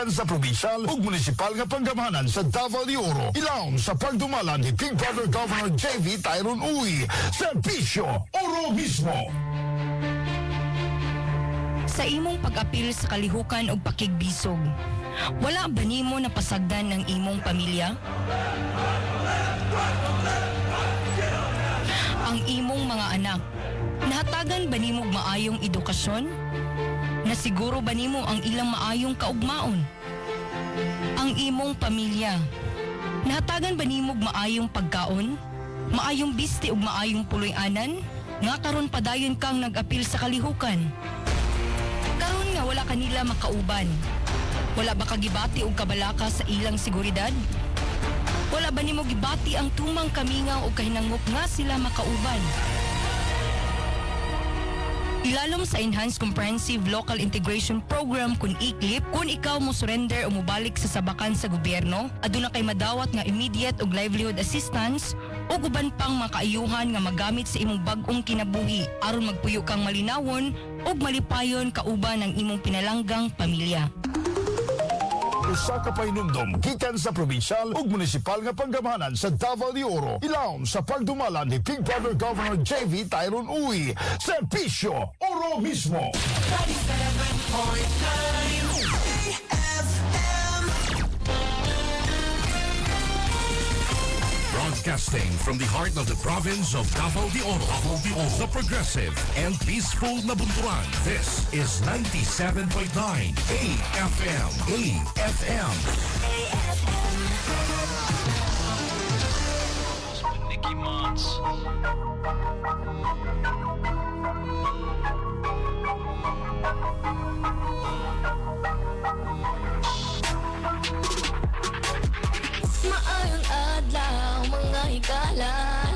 Gikan sa provincial ug munisipal nga panggamhanan sa Davao de Oro. Ilawom sa pagdumala ni Big Brother Governor JV Tyron Uy. Serbisyo Oro mismo. Sa imong pag-apil sa kalihukan og pakigbisog, wala ba nimo napasagdan ang imong pamilya? Ang imong mga anak, nahatagan ba nimo og maayong edukasyon? Nasiguro ba nimo ang ilang maayong kaugmaon? Ang imong pamilya, nahatagan ba nimo og maayong pagkaon? Maayong bisti ug maayong puloy-anan? Nga karon padayon kang nag-apil sa kalihukan. Karon nga wala kanila makauban. Wala ba kagibati og kabalaka sa ilang seguridad? Wala ba nimo gibati ang tumang kamingaw o kahinangop nga sila makauban? Ilalom sa Enhanced Comprehensive Local Integration Program kun ICLIP, kung ikaw mo surrender o mobalik sa sabakan sa gobyerno, aduna kay madawat nga immediate og livelihood assistance ug uban pang makaayuhan nga magamit sa imong bag-ong kinabuhi aron magpuyo kang malinawon ug malipayon kauban ang imong pinalanggang pamilya. Usa ka pahinumdom gikan sa provincial ug munisipal nga panggamhanan sa Davao de Oro. Ilawom sa pagdumala ni Big Brother Governor JV Tyron Uy. Serbisyo Oro mismo. 97.9 FM. Broadcasting from the heart of the province of Davao de Oro, Davao de Oro, the progressive and peaceful Nabunturan. This is 97.9 AFM. AFM. With Nicky Monts. Maayong adlaw, mga higala.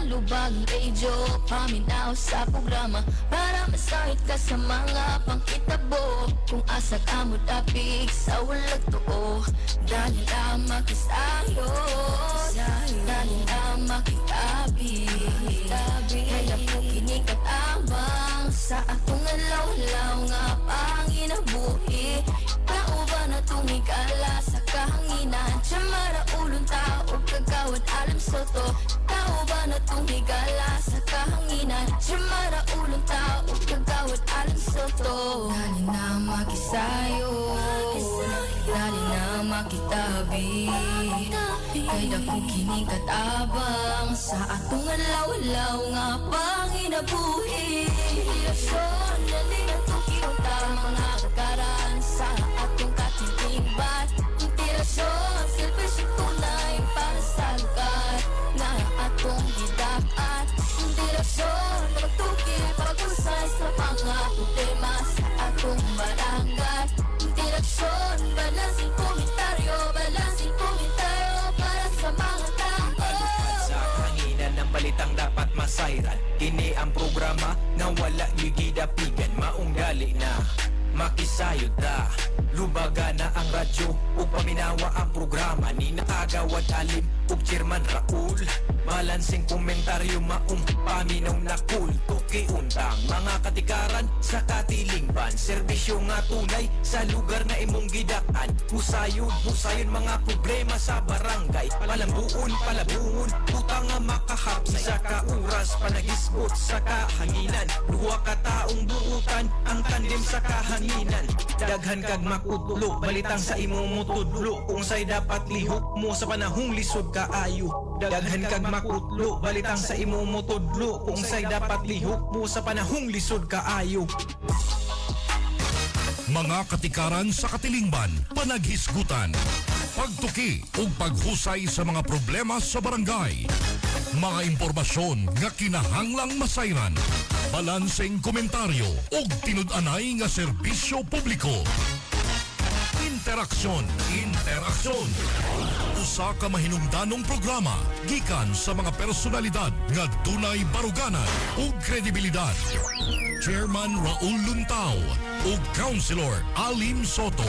Lubag Radio, paminaw sa programa para masahit ka sa mga pangkitabo. Kung asa ka mo dapig sa walag tuo. Dali na makisayo, dali na makitabi. Kaya po kining katabang sa atong alaw-alaw nga panginabuhi. Kauban na tumigala sa kahanginan. Tsamara ulong tao kagawad alam soto. Kauban na tumigala sa kahanginan. Tsamara ulong tao kagawad alam soto. Dali na makisayo, dali na makitabi. Kay dako kining katabang sa atong alaw-alaw nga panginabuhi. Inspirasyon, dali na tukiunta mga kakaran sa atong katilingban. Inspirasyon, selfish tunay para sa lugar nga atong gidakat. Inspirasyon, magtukil pag-usay sa mga problema sa atong barangay. Interaksyon, balansing komentaryo para sa mga tao. Palupad sa kahanginan ng balitang dapat masayran. Kini ang programa nga wala gyud gidapigan. Maong dali na makisayod ta. Lubaga na ang radyo ug paminawa ang programa ni Nakagawad Alim ug Chairman Raul. Balansing komentaryo maong paminaw na cool. Tuki untang mga katikaran sa katilingban. Serbisyo nga tunay sa lugar na imong gidak-an. Husayon, husayon mga problema sa barangay. Palambuon, palabungon, utang nga makahapsay. Sa kauras, panagisgot sa kahanginan. Duha ka taong buutan, ang tandem sa kahanginan. Daghan kag makutlo, balitang sa imong mutudlo. Kung say dapat lihok mo sa panahong lisod kaayo. Daghan kag makutlo, balitang sa imong mutudlo. Kung say dapat lihok mo sa panahong lisod kaayo. Mga katikaran sa katilingban, panaghisgutan, pagtuki ug paghusay sa mga problema sa barangay. Mga impormasyon nga kinahanglang masayran. Balanseng komentaryo ug tinud-anay nga serbisyo publiko. Interaksyon, interaksyon. Usa ka mahinungdanong programa gikan sa mga personalidad nga dunay baruganan ug kredibilidad. Chairman Raul Luntao ug Councilor Alim Soto.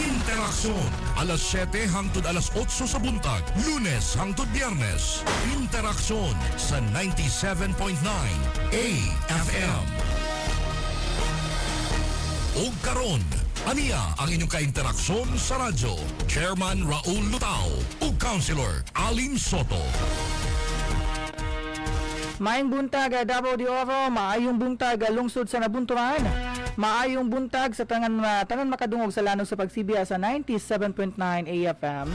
Interaksyon alas 7 hangtod alas 8 sa buntag, Lunes hangtod Biyernes. Interaksyon sa 97.9 AFM. Ug karon, Aniya ang inyong kainteraksyon sa radyo. Chairman Raul Lutao ug Councilor Alim Soto. Maayong buntag, Davao de Oro, maayong buntag, lungsod sa Nabunturan. Maayong buntag sa tanan, tanan makadungog sa lanog sa pagsibiya sa 97.9 AFM.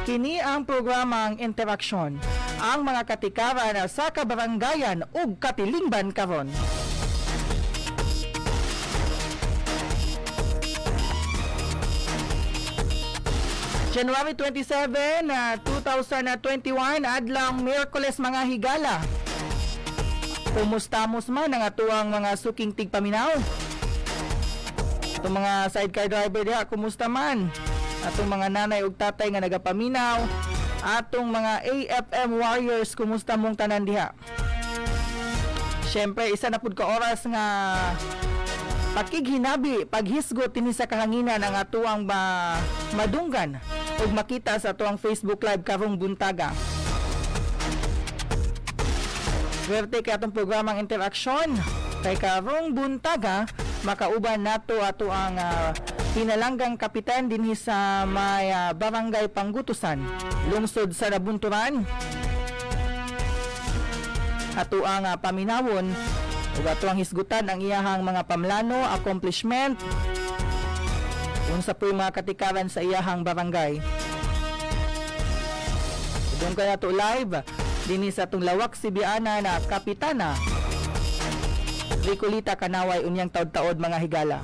Kini ang programang Interaksyon. Ang mga katikaran sa kabaranggayan ug katilingban karon. January 27, 2021, adlong Miyerkules, mga higala. Kumustamos man ang atuang mga suking tigpaminaw? Itong mga sidecar driver diha, kumusta man? Atong mga nanay ug tatay nga nagapaminaw, atong mga AFM warriors, kumusta mong tanan diha? Siyempre, isa na pud ka oras nga pakighinabi, paghisgot dinhi sa kahanginan ang atuang madunggan ug makita sa atuang Facebook Live karong buntaga. Swerte kay atong programang Interaksyon. Kay karong buntaga, makauban nato ato ang pinalanggang kapitan dinhi sa may Barangay Panggutusan, lungsod sa Nabunturan. Ato ang paminawon ug ato ang hisgutan ang iyahang mga pamlano, accomplishment, unsa po'y mga katikaran sa iyahang barangay. Doon ka nato live dinhi sa atong lawak Sibiana na Kapitana Ricolita Kanaway unyang taod-taod, mga higala.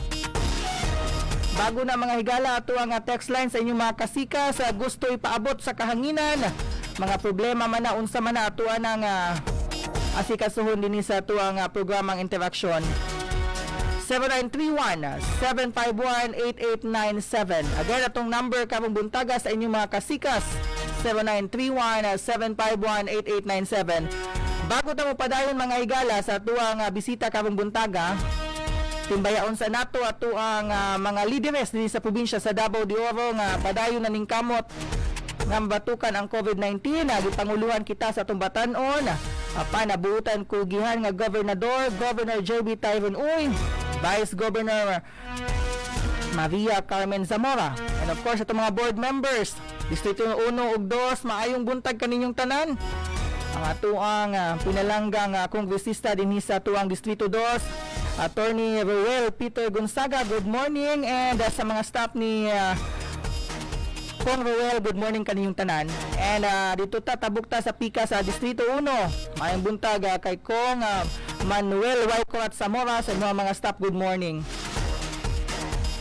Bago na, mga higala, ato ang text line sa inyong mga kasika sa gusto ipaabot sa kahanginan. Mga problema man na, unsa man na, ato ang asikasuhon dinhi sa ato ang programang Interaksyon. 7931-751-8897. Again, atong number karong buntaga sa inyong mga kasikas, 7931-751-8897. Bago ta mo padayon, mga higala, sa atuang bisita karong buntaga, timbayaon sa nato ato ang mga lideres dinhi sa probinsya sa Davao de Oro nga padayon na ning kamot nga batukan ang COVID-19. Gipanguluhan kita sa atong batanon apan nabuutan kugihan nga gobernador, Governor JB Tyrone Uy, Vice Governor Maria Carmen Zamora, and of course atong mga board members, Distrito 1 ug 2. Maayong buntag kaninyong tanan. Ang atuang pinalanggang kongresista dinhi sa atuang Distrito 2, Attorney Ruel Peter Gonzaga, good morning, and sa mga staff ni Kong Ruel, good morning kaninyong tanan. And dito ta tabok ta sa pika sa Distrito 1. Maayong buntag kay Kong Manuel Wycoat Zamora, sa mga staff, good morning.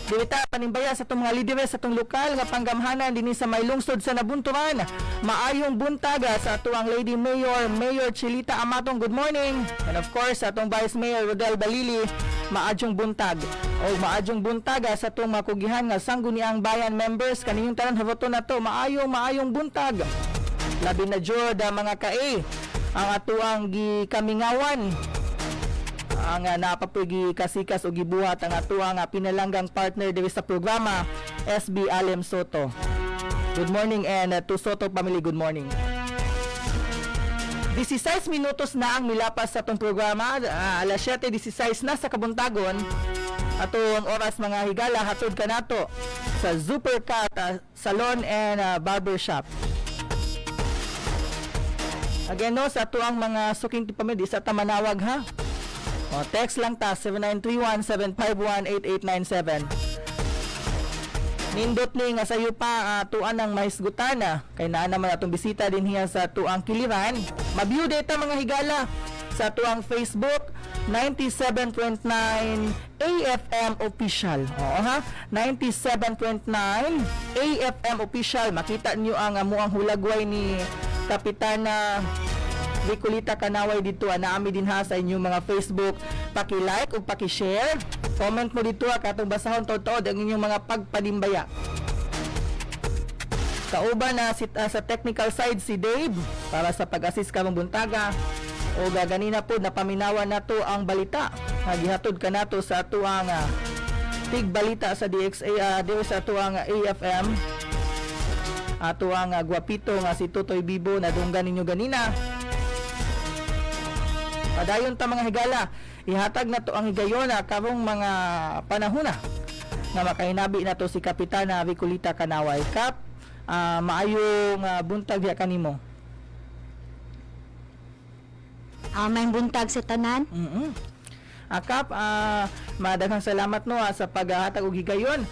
Dito panimbaya sa itong mga lideres sa itong lokal nga panggamhanan dinhi sa may lungsod sa Nabunturan. Maayong buntag sa atuang Lady Mayor, Mayor Chilita Amatong, good morning. And of course, sa atong Vice Mayor Rodel Balili, maadyong buntag. O maadyong buntag sa atong makugihan nga Sangguniang Bayan members, kaninyong tanan, haboto na to, maayong maayong buntag. Labi na jud mga ka-A, ang atuang gikamingawan ang napapuy kasikas o gibuhat ang atuang pinalanggang partner diri sa programa, SB Alem Soto. Good morning and to Soto family, good morning. 16 minutos na ang milapas sa atong programa, alas 7:16 na sa kabuntagon. Atong oras, mga higala, hatod ka nato sa Supercat Salon and Barber Shop. Again no, sa atuang mga suking tipamid, isa ta manawag ha. O, text lang ta 7931-751-8897. Nindot ni nga sayo pa tuan ang mahisgutan na kay naa naman atong bisita din hiya sa tuang kiliran. Ma-view data, mga higala, sa tuang Facebook 97.9 AFM Official. Oo ha, 97.9 AFM Official. Makita niyo ang amuang hulagway ni Kapitana Ricolita Kanaway dito. Naami din ha sa inyong mga Facebook. Paki-like ug paki-share. Comment mo dito katong basahon taod-taod ang inyong mga pagpanimbaya. Kauban na si, sa technical side si Dave para sa pag-assist karong buntaga. O ganina po napaminawan nato ang balita nga gihatod kanato sa atuang tig balita sa DXA diri sa atuang AFM, atuang gwapito nga si Totoy Bibo, nadunggan ninyo ganina. Padayon ta, mga higala, ihatag na to ang higayon karong mga panahona. nga makahinabi nato si Kapitana Ricolita Kanaway. Kap, maayong buntag diha kanimo. May buntag sa tanan. Kap, madaghang salamat no sa paghatag og higayon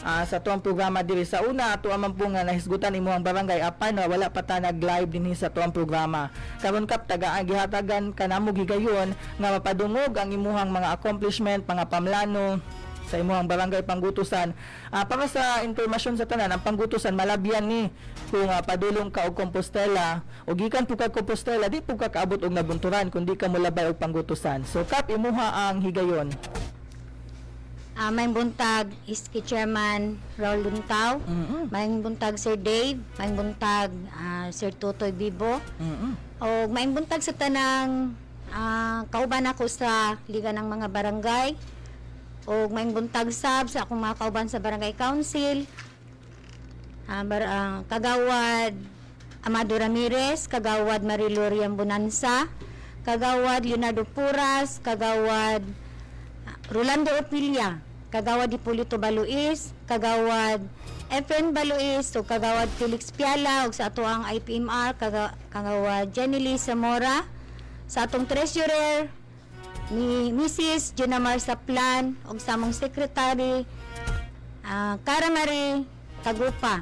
sa tuang programa diri sa una ato man po nga nahisgutan imo ang barangay apan wala pa ta nag-live dinhi sa tuang programa. Karon, Kap, tagaan gihatagan kanamo higayon nga mapadungog ang imuhang mga accomplishment, mga pamlano sa imuhang barangay Panggutusan. Para sa impormasyon sa tanan, ang Panggutusan malabyan ni kung padulong ka og Compostela o gikan po ka Compostela, di po ka kaabot og Nabunturan kung di ka molabay og Panggutusan. So Kap, imuha ang higayon. May buntag Iski Chairman Raul Luntao. May buntag Sir Dave, may buntag Sir Totoy Bibo. O may buntag sa tanang kauban ako sa Liga ng mga Barangay. O may buntag sab sa akong mga kauban sa Barangay Council. Kagawad Amado Ramirez, Kagawad Marilorian Bonanza, Kagawad Leonardo Puras, Kagawad Rolando Opilia, Kagawad Hipolito Baluis, Kagawad Efren Baluis, o Kagawad Felix Piala, ug sa ato ang IPMR, Kagawad Jenny Lee Zamora, sa atong treasurer, ni Mrs. Junamar Saplan, ug sa among secretary, Cara Marie Tagupa.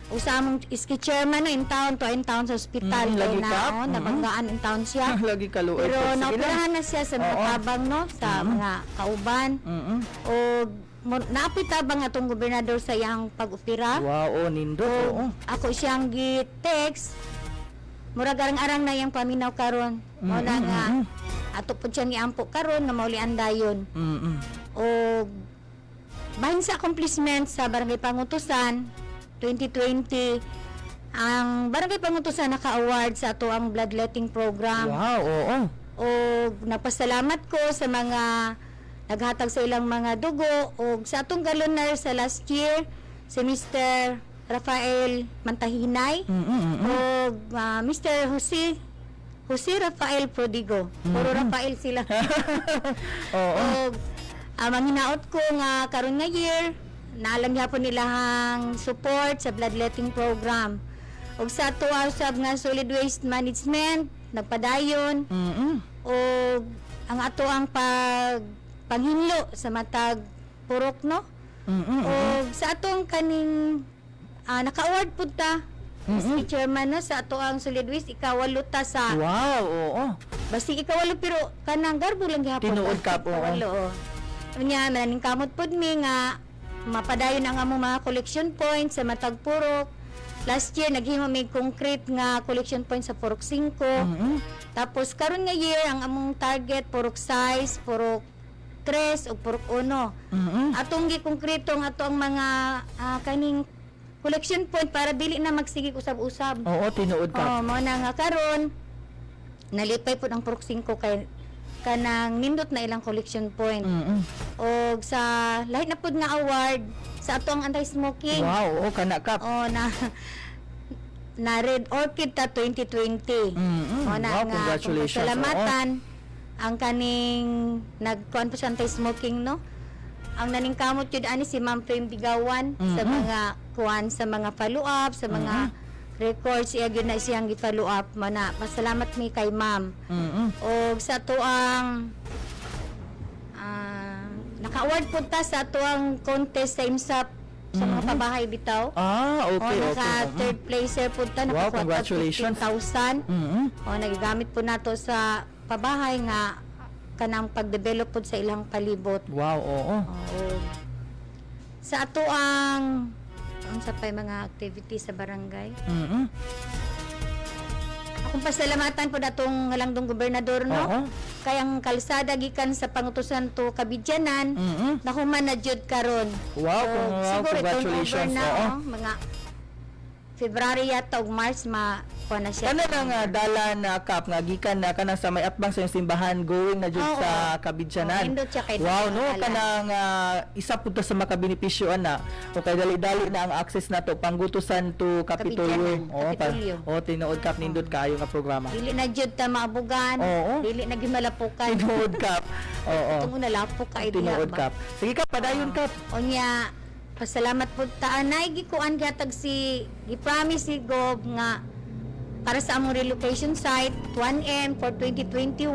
Ug sa among iski chairman no, in town to in town sa ospital kay Lagi na, kap. oh, nabanggaan in town siya. Lagi kaluoy. Pero po. Sige lang. naoperahan na siya sa mga tabang no, sa mga kauban. O naapit tabang atong gobernador sa iyang pag-opera. Wow, oh, nindot. Oo. Ako siyang gi-text. Murag arang-arang na iyang paminaw karon. Mao na nga ato pud siyang giampo karon nga maulian dayon. O bahin sa accomplishment sa Barangay Pangutusan 2020, ang Barangay Pangutusan naka-award sa ato ang bloodletting program. Wow, oo. O nagpasalamat ko sa mga naghatag sa ilang mga dugo o sa atong galoner sa last year si Mr. Rafael Mantahinay o Mr. Jose Jose Rafael Prodigo. Puro Rafael sila. Oo. Og manghinaot ko nga karon nga year naalam gyapon nila ang support sa bloodletting program. Og sa ato usab nga solid waste management nagpadayon og ang ato ang paghinlo sa matag purok no. Og sa atong kaning naka-award pud ta Mr. Chairman no, sa ato ang solid waste ikawalo ta sa Wow, oo. basta ikawalo pero kanang garbo lang gihapon. Tinuod ka po, oo. Ikawalo, oo. Unya maning kamot pud mi nga mapadayon ang among mga collection points sa matag purok. Last year naghimo mi concrete nga collection point sa Purok 5. Tapos karon nga year ang among target Purok 6, Purok 3 ug Purok 1. Atong gikongkreto ang ato ang mga kaning collection point para dili na magsige usab-usab. Oo, tinuod ka. Oh, mao na nga karon nalipay pud ang Purok 5 kay kanang nindot na ilang collection point. Og sa lahi na pud nga award sa ato ang anti-smoking. Wow, oo, kana kap. Oh, na na Red Orchid ta 2020. Mao na Wow, nga congratulations. pasalamatan ang kaning nagkuan po sa anti-smoking no. Ang naningkamot yun ani si Ma'am Frame Bigawan sa mga kuan sa mga follow up, sa mga records iya gyud na siyang gi-follow up mo na. Pasalamat mi kay Ma'am. Og sa tuang naka-award po ta sa tuang contest sa IMSAP sa mga pabahay bitaw. Ah, okay, O, naka third placer po ta, Wow, nakakuha ta congratulations. 15,000. O, nagigamit po nato sa pabahay nga kanang pagdevelop po sa ilang palibot. Wow, oo. Oo. Sa ato ang unsa pa'y mga activity sa barangay. Akong pasalamatan po datong ngalangdong gobernador no. Kay ang kalsada gikan sa Pangutusan to Kabidyanan, nahuman na jud karon. Wow, So, wow, siguro congratulations. turnover na, Oo. oh, mga February yata ug March ma kuha na siya. Kana lang dalan na kap nga gikan na kanang sa may atbang sa iyong simbahan going na jud Oo. sa Kabidyanan. Oo, nindot siya kay Wow no, dalan. Kanang isa pud ta sa makabenepisyo ana. O kay dali-dali na ang access nato panggutusan to Kapitolyo. Kabidyanan, Oo, Kapitolyo. oh, tinuod kap, nindot kaayo nga programa. Dili na jud ta maabugan, Oo. dili na gyud malapukan. Tinuod kap. Oo. Tungod na lapok kay diha Tinuod ba. kap. Sige kap, padayon kap. Unya, pasalamat po ta anay gikuan gihatag si gi-promise si Gob nga para sa among relocation site 1M for 2021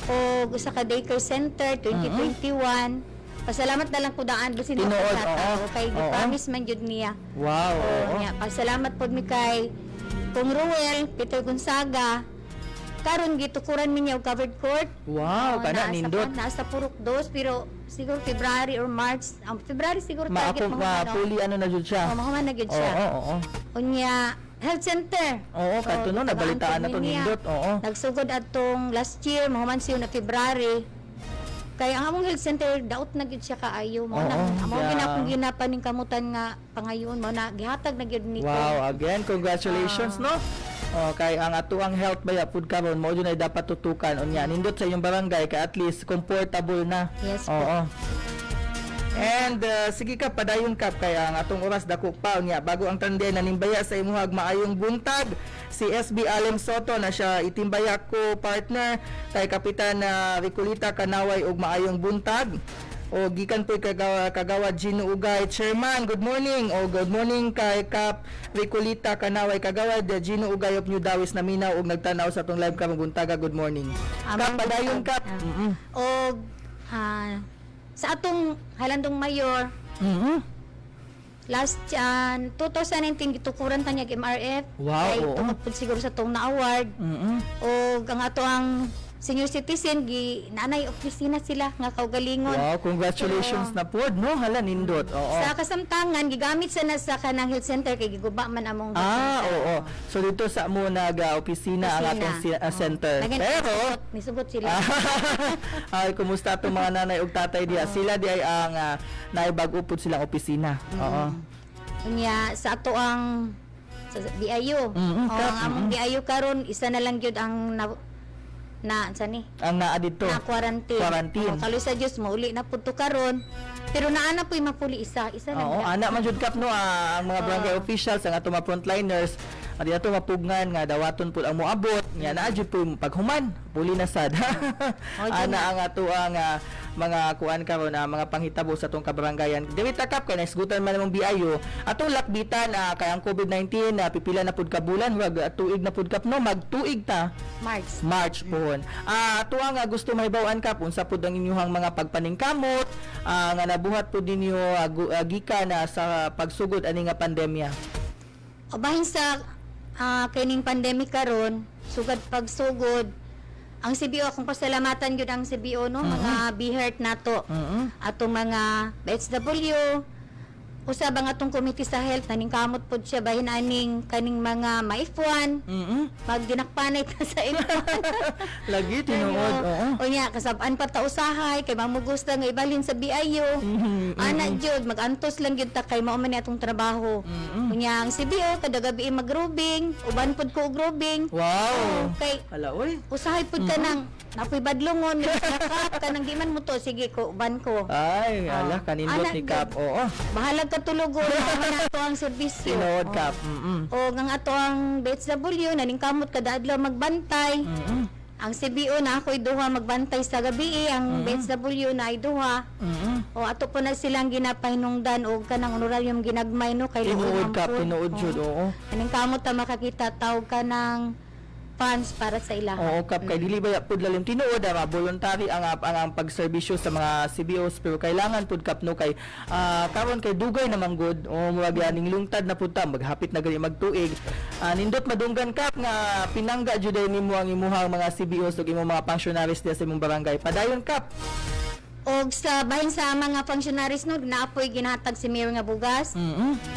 o usa ka daycare center 2021. Pasalamat na lang ko daan bisin Tinuod, sa oo. kay Oo. gi-promise man jud niya. Wow. Oo. Unya, pasalamat pod mi kay Kung Ruel, Peter Gonzaga. Karon gitukuran mi niya og covered court. Wow, Oo, kana naa sa nindot. kuan, naa sa Purok Dos pero siguro February or March. Ang February siguro target Maako mga ano. mapuli ano na jud siya. Oh, mahuman na gyud Oo, siya. oo, oo. Unya, health center. Oo, kadto no, gitagaan nabalitaan na pod to mi niya. nindot. Oo. Nagsugod atong last year, mahuman siya na February. Kaya ang among health center daot na gyud siya kaayo. Mao na mao gyud akong ginapaning kamutan nga pangayon mao na gihatag na gyud ni ko. Wow, again, congratulations no. Oh, kay ang atuang health baya pud karon mao jud ay dapat tutukan unya nindot sa inyong barangay kay at least comfortable na. Yes po. Oo. And sige ka padayon kap kay ang atong oras dako pa unya bago ang tande nanimbaya sa imuhag maayong buntag si SB Alem Soto na siya itimbaya ko partner kay Kapitan na Ricolita Kanaway og maayong buntag. O gikan po kagawa, kagawa Gino Ugay Chairman, good morning. O good morning kay Kap Ricolita Kanaway Kagawa Gino Ugay of New Dawis na minaw og nagtanaw sa atong live karong buntaga. Good morning. Kap Among padayon buntag. Kap. Og sa atong halandong mayor last 2019 gitukuran ta niya og MRF. Wow, Kay oo. tungod pud siguro sa tong na-award. Og ang ato ang senior citizen gi naanay opisina sila nga kaugalingon. Wow, congratulations na pod no. Hala nindot. Oo. Sa kasamtangan gigamit sa na sa kanang health center kay giguba man among health Ah, center. oo. So dito sa mo nag-opisina ang atong center. Dagan, Pero nisugot sila. ay, kumusta atong mga nanay ug tatay diha? Sila di ay ang naibag-o pud silang opisina. Oo. Unya sa ato ang sa BIU. O, Kap, ang among BIU karon isa na lang gyud ang na, na sa ni Ang naa dito. na quarantine. Quarantine. O, kaloy sa Dios mauli na pud to karon. Pero naa na puy mapuli isa, isa lang. Oo, na. ana man jud kap no ang mga barangay officials ang ato mga frontliners adi ato mapugngan nga dawaton pud ang moabot nya naa jud pud paghuman puli na sad. Oh, jud Ana na. ang ato ang mga kuan karon mga panghitabo sa atong kabarangayan. Diri ta kap kay naisgutan man among BIO atong lakbitan kay ang COVID-19 pipila na pud ka bulan wag tuig na pud kap no magtuig ta March. March pohon. Ato ang gusto mahibaw-an kap unsa pud ang inyuhang mga pagpaningkamot nga nabuhat pud ninyo gikan na sa pagsugod ani nga pandemya. O bahin sa kining pandemic karon, sugad pagsugod ang CBO akong pasalamatan gyud ang CBO no, mga BHERT nato. Atong mga BHW usab ang atong committee sa health naningkamot pod siya bahin aning kaning mga ma-F1 magdinakpanay ta sa F1. Lagi tinuod, oo. O niya, kasabaan pa ta usahay kay mamugos nga ibalhin sa BIU. Ana jud magantos lang gyud ta kay mao man ni atong trabaho. Unya ang CBO kada gabi magrubing, uban pud ko og grubing. Wow. Kay Hala oy. usahay pud ka nang napoy badlongon, nakap ka nang di man mo to sige ko uban ko. Ay, ala kanindot Ana, ni Kap. Oo. Bahalag ka tulugon, mao man ato ang serbisyo. Tinuod Oo. Kap. O ang ato ang BHW naningkamot kada adlaw magbantay. Ang CBO na ako'y duha magbantay sa gabi, ang BHW na ay duha. O ato po na silang ginapahinungdan og kanang honorarium ginagmay no kay Tinuod Luoy Kap, Mampon. tinuod jud, oo. Naningkamot ta makakita tawag ka ng funds para sa ilaha. Oo, kap kay dili ba pud lalim tinuod voluntary ang pagserbisyo sa mga CBOs pero kailangan pud kap no kay karon kay dugay naman gud o murag aning lungtad na pud ta maghapit na gani magtuig. Nindot madunggan kap nga pinangga jud ay nimo ang imuhang mga CBOs ug imong mga functionaries diya sa imong barangay. Padayon kap. Og sa bahin sa mga functionaries no naapoy ginahatag si Mayor nga bugas.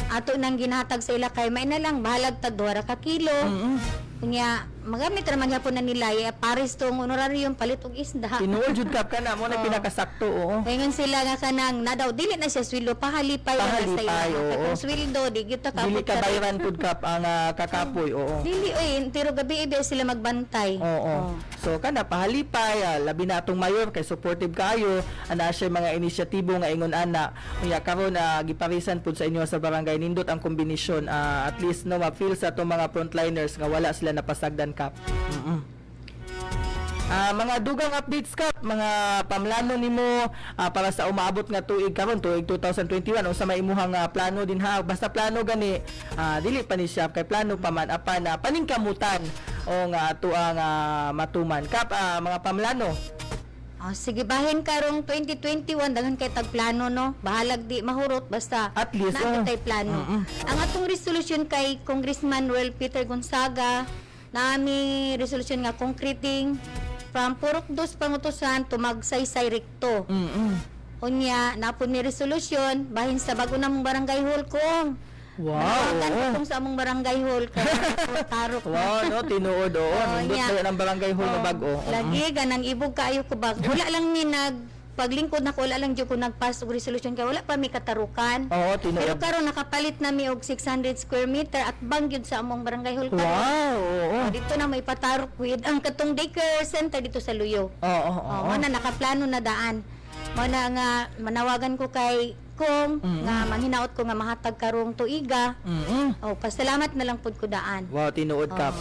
Ato nang ginahatag sa ila kay may na lang bahalag tag duha ra ka kilo. Unya magamit ra man gyapon na nila eh, pares tong honorarium palit og isda. Tinuod jud, Kap, kana mo na pinakasakto, oo. Ngayon sila nga kanang na daw dili na siya sweldo, pahalipay na sa Pahalipay, iya. oo. Kung sweldo di gyud ta Dili kaabot ka bayran pud, Kap, ang kakapoy, oo. Dili oy, pero gabi eh, sila magbantay. Oo. So kana pahalipay, labi na atong mayor kay supportive kaayo, ana siya mga inisyatibo nga ingon ana. Unya karon na giparisan pud sa inyo sa barangay, nindot ang kombinasyon, at least no ma-feel sa atong mga frontliners nga wala sila napasagdan, Kap. Mga dugang updates, Kap, mga pamlano nimo para sa umaabot nga tuig karon, tuig 2021, unsa may imuhang plano din ha? Basta plano gani, dili pa ni siya kay plano pa man apan paningkamutan o nga ato ang matuman. Kap, mga pamlano. Oh, sige, bahin karong 2021 daghan kay tag plano no. Bahalag di mahurot basta At least, naa oh. tay plano. Ang atong resolution kay Congressman Ruel Peter Gonzaga, nami resolution nga concreting from Purok Dos Pangutusan to Magsaysay Recto. Unya, napod mi resolution bahin sa bago namong barangay hall kong. Manawagan ko kung sa among barangay hall kay tarok na. Wow, no, tinuod, oo. Oo, Nindot niya. kayo ng barangay hall na Oo. bag-o. Lagi ganang ibog kaayo ko ba. Wala lang mi nag paglingkod nako, wala lang jud ko nagpass og resolution kay wala pa mi katarukan. Oo, tinuod. Pero karon nakapalit na mi og 600 square meter at bang gyud sa among barangay hall karon. Wow, oo. Oh, dito na may patarok with ang katong daycare center dito sa Luyo. Oo, oo, Oh, mo na nakaplano na daan. Mo na nga manawagan ko kay Kong nga manghinaot ko nga mahatag karong tuiga. Oh, pasalamat na lang pud ko daan. Wow, tinuod, Kap.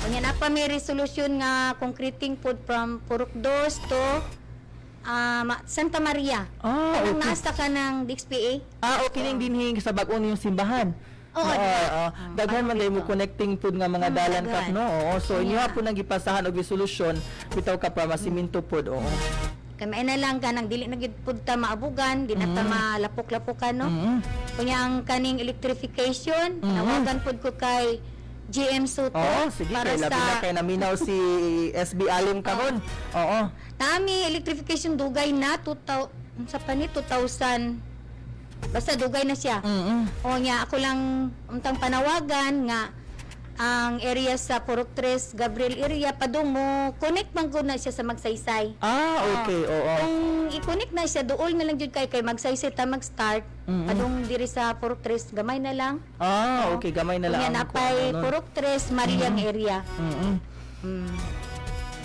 Unya na pa may resolution nga concreting food from Purok Dos to Santa Maria. Ah, Kanang okay. naasta ka ng DXPA? Ah, okay ning dinhi sa bag-o niyong simbahan. Oo, Oo, di ba? oo. Daghan man dahil mo connecting pud nga mga dalan, Kap, daghan. no. Oo, so inyo Yeah. po nang gipasahan og resolution bitaw ka pa masiminto pod, oo. Kay may na lang kanang dili na gyud pud ta maabugan, di na ta malapok-lapokan no. Unya ang kaning electrification, nawagan pud ko kay GM Soto Oo, sige para kay labi sa na kay naminaw si SB Alim karon. Oo. Nami electrification dugay na 2000 unsa pa ni 2000, basta dugay na siya. O nya ako lang untang panawagan nga ang area sa Purok Tres, Gabriel area padung mo connect man gud na siya sa Magsaysay. Ah, okay, oo. Kung i-connect na siya duol na lang jud kay kay Magsaysay ta mag-start padung diri sa Purok Tres gamay na lang. Ah, okay, gamay na lang Unya ang napay kuan, ano. Purok Tres Mariang area.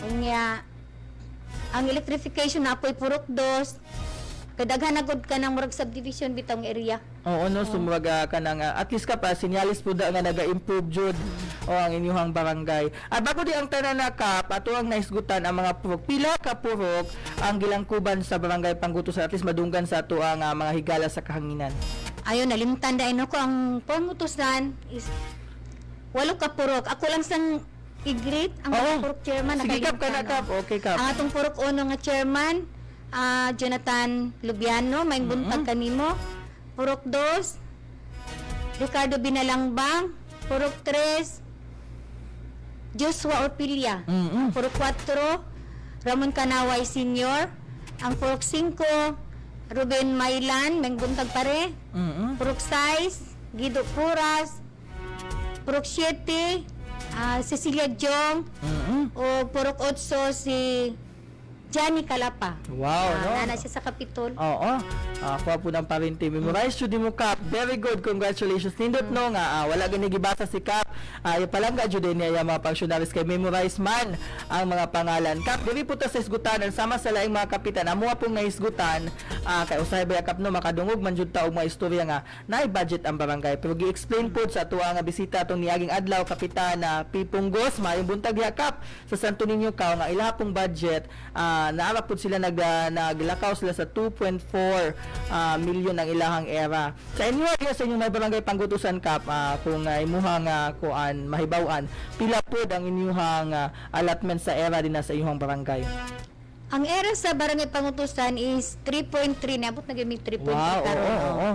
Unya ang electrification na apoy Purok Dos. Kay daghan na gud ka ng murag subdivision bitong area. Oo, no, sumraga ka na nga. At least ka pa, sinyalis po da nga naga-improve jud o ang inyuhang barangay. At bago di ang tanan na, Kap, ato ang naisgutan ang mga purok. Pila ka purok ang gilangkuban sa barangay Pangutusan, at least madunggan sa ato ang mga higala sa kahanginan? Ayon, nalimtan dahil ko ang Pangutusan is walo ka purok. Ako lang sang i-greet ang Oo. mga purok chairman. Sige, Kap, kana, nakalimtan, Kap. oh. Okay, Kap. Ang atong purok uno nga chairman, Jonathan Lubiano, may buntag kanimo. Purok dos, Ricardo Binalangbang. Purok tres, Joshua Orpilia. Purok 4, Ramon Canaway Sr. Ang Purok 5, Ruben Mailan, may buntag pare. Purok 6, Guido Puras. Purok 7, Cecilia Jong. O Purok 8, si Johnny Kalapa. Wow, no? Nana siya sa Kapitol. Oo. Kuha po ng parente. Memorize jud mo, Kap. Very good. Congratulations. Nindot no nga wala gani gibasa si Kap. Palangga jud niya yung mga functionaries kay memorize man ang mga pangalan. Kap, diri po ta sa isgutanan sama sa laing mga kapitan. Amo pong naisgutan kay usahay ba Kap no makadungog man jud ta og mga istorya nga naay budget ang barangay. Pero gi-explain po sa atuwa nga bisita atong niaging adlaw, Kapitan na Pipunggos, maayong buntag diha, Kap, sa Santo Niño ka nga ilaha pong budget naara pud sila naglakaw sila sa 2.4 million ang ilahang era. Sa inyo diha sa inyong may barangay Pangutusan, Kap, kung imuhang kuan mahibaw-an pila pod ang inyuhang allotment sa era din sa inyong barangay? Ang era sa Barangay Pangutusan is 3.3. Naabot na gyud mig 3.3 Wow, karon. oo, oo.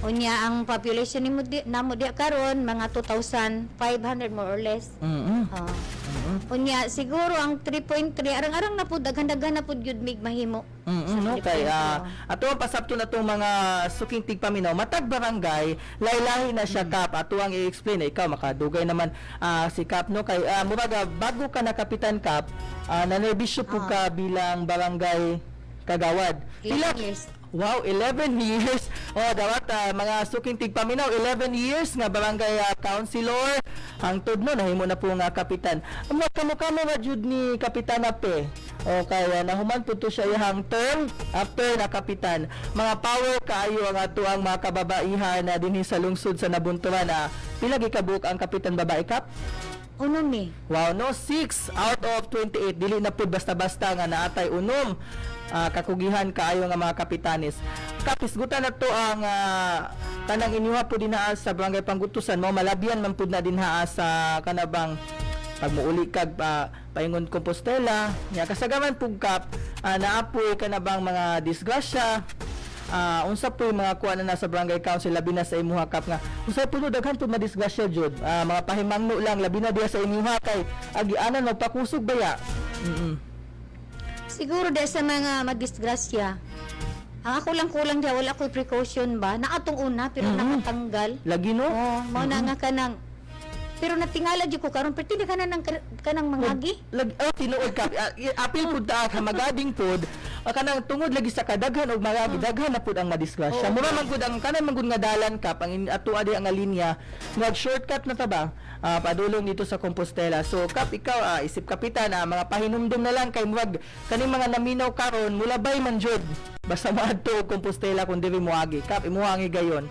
Unya ang population nimo di, namo di karon mga 2,500 more or less. Oh. Unya siguro ang 3.3 arang-arang na pud, daghan-daghan na pud gyud mig mahimo. Sa No, kay 3.3, ato ang pasabto na tong mga suking tigpaminaw, matag barangay lahi-lahi na siya, Kap. Ato ang i-explain, ikaw makadugay naman si Kap, no, kay murag bago ka na kapitan, Kap, nanerbisyo po ka bilang barangay kagawad. 11 years. Wow, 11 years. Oh, dapat mga suking tigpaminaw, 11 years nga barangay councilor. Hangtod no nahimo na po nga kapitan. Ang mga kamo-kamo ra jud ni Kapitan Ape. O kaya nahuman po to siya iyang term after na kapitan. Mga power kaayo ang ato ang mga kababaihan na dinhi sa lungsod sa Nabunturan na pila gikabuok ang kapitan babae, Kap? Unom ni. Wow, no? 6 out of 28. Dili na po basta-basta nga naatay unom. Kakugihan kaayo nga mga kapitanes. Kapisgutan na to ang kanang inyuha po dinhaa sa barangay Panggutusan. Mo malabyan man pud na dinhaa sa kanabang pag muuli kag paingon Compostela. Nya kasagaman pug, Kap, naapoy kanabang mga disgrasya, unsa po yung mga kuha na nasa barangay council, labi na sa imuha, Kap, nga usa po no daghan po madisgrasya jud, mga pahimangno lang, labi na diya sa imuha kay agianan magpakusog baya. Siguro dahil sa mga madisgrasya. Ang ako lang kulang diya, wala ko'y precaution ba? Naatong una, pero nakatanggal. Lagi, no. Oh, mao na nga kanang pero natingala jud ko karon, pero ka na ng kanang mangagi. Lag, oh, tinuod ka. Apil pud ta ka magading pud. Kanang tungod lagi sa kadaghan og mga daghan na pud ang madisgrasya. Mura man gud ang kanang man gud nga dalan ka pang ato adi ang nga linya, nag shortcut na ta ba? Padulong dito sa Compostela. So Kap, ikaw isip kapitan, mga pahinumdum na lang kay murag kaning mga naminaw karon mulabay man jud. Basta moadto og Compostela kung diri moagi. Kap, imuha ang higayon.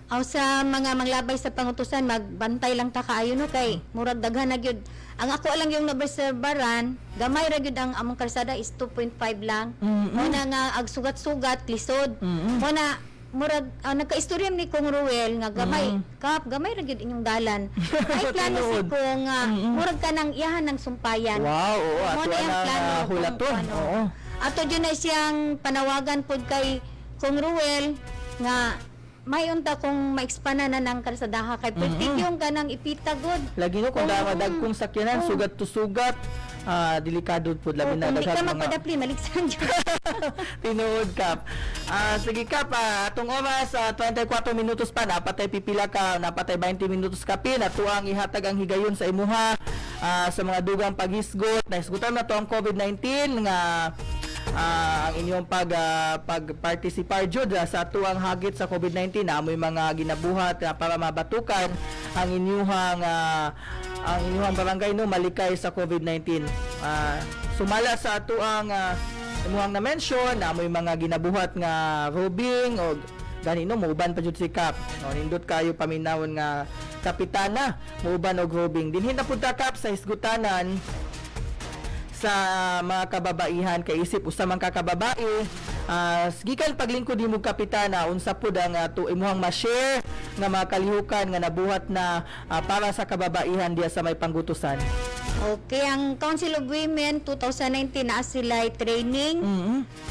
Aw, sa mga manglabay sa pangutusan, magbantay lang ta kaayo, no, kay murag daghan na gyud. Ang ako lang yung naobserbaran, gamay ra gyud ang among kalsada is 2.5 lang. Mo na nga ag sugat-sugat lisod. Mo na murag nagkaistorya ni Kong Ruel nga gamay, Kap, gamay ra gyud inyong dalan. Ay plano si Tinuod. Kong nga murag kanang iyahan ng sumpayan. Wow, oo, Mo ato na yung ang plano kung hulaton. ano. Oo. Ato dyan na siyang panawagan pod kay Kong Ruel nga may unta kung ma-expand na ng kalsadaha kay pertik yung kanang ipita god. Lagi no, kung oh, dagkong sakyanan, sugat to sugat, delikado pud, labi na Kung di daghan ka mga magpadapli, maligsan dyan. Tinuod, Kap. Sige, Kap, atong oras, 24 minutos pa, napatay pipila ka, napatay 20 minutos kapin, ato ang ihatag ang higayon sa imuha sa mga dugang paghisgot. Nahisgutan na to ang COVID-19 nga ang inyong pag-participar jud sa atuang hagit sa COVID-19 na amoy mga ginabuhat para mabatukan ang inyuhang barangay, no, malikay sa COVID-19. Sumala sa atuang imuhang na-mention na amoy mga ginabuhat nga robing o gani, no, muuban pa jud si Kap, no, nindot kayo paminawon nga kapitana muuban og robing. Dinhi na pud ta, Kap, sa hisgutanan sa mga kababaihan kay isip usa man ka kababae, gikan paglingkod nimo kapitana, unsa pud ang to imuhang ma-share nga mga kalihukan nga nabuhat na para sa kababaihan diya sa may Panggutusan? Okay, ang Council of Women 2019 na sila training